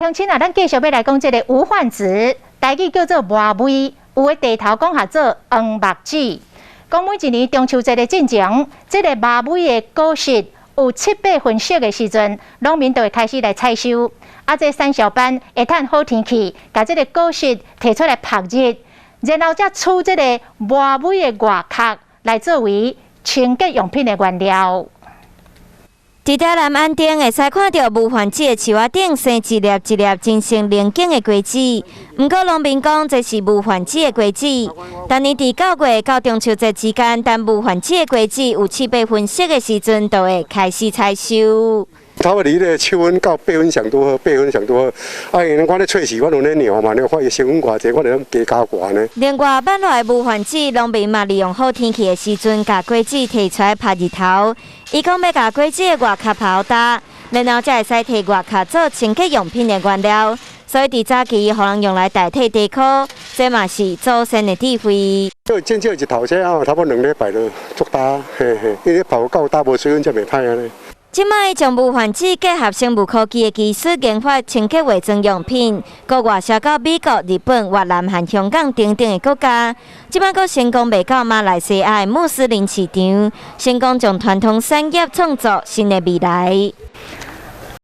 鄉親啊，咱繼續欲來講這个無患子，台語叫做麻葳，有的地頭講號做黃目子。講每一年中秋節的進前，這个麻葳的果實有七八分熟的時陣，農民就會開始來採收。啊，這產銷班會趁好天氣，共這个果實提出來曝日，然後才取這个麻葳的外殼來作為清潔用品的原料。佇台南安定會使看著無患子的樹仔頂生一粒一粒真生靈境的果子。毋過農民講這是無患子的果子，逐年佇9月到中秋節之間，當無患子的果子有七八分熟的時陣，就會開始採收。差不離咧7分到八分上拄好，八分上拄好。啊，因為我咧測試，我攏咧量嘛，你發現成分偌濟，我會當加加懸呢。另外，挽落來無患子，農民嘛利用好天氣的時陣，共果子提出來曝日頭。伊講欲共果子的外殼曝焦，然後才會使提外殼做清潔用品的原料。所以佇早期，予人用來代替地箍，這嘛是祖先的智慧。這至少日頭這啊，差不多2禮拜就足焦，嘿嘿，因為曝夠焦無水分才袂歹按呢。這擺將無患子結合生物科技的技術，研發清潔化妝用品，閣外銷到美國、日本、越南和香港等等的國家。這擺閣成功賣到馬來西亞的穆斯林市場，成功將傳統產業創造新的未來。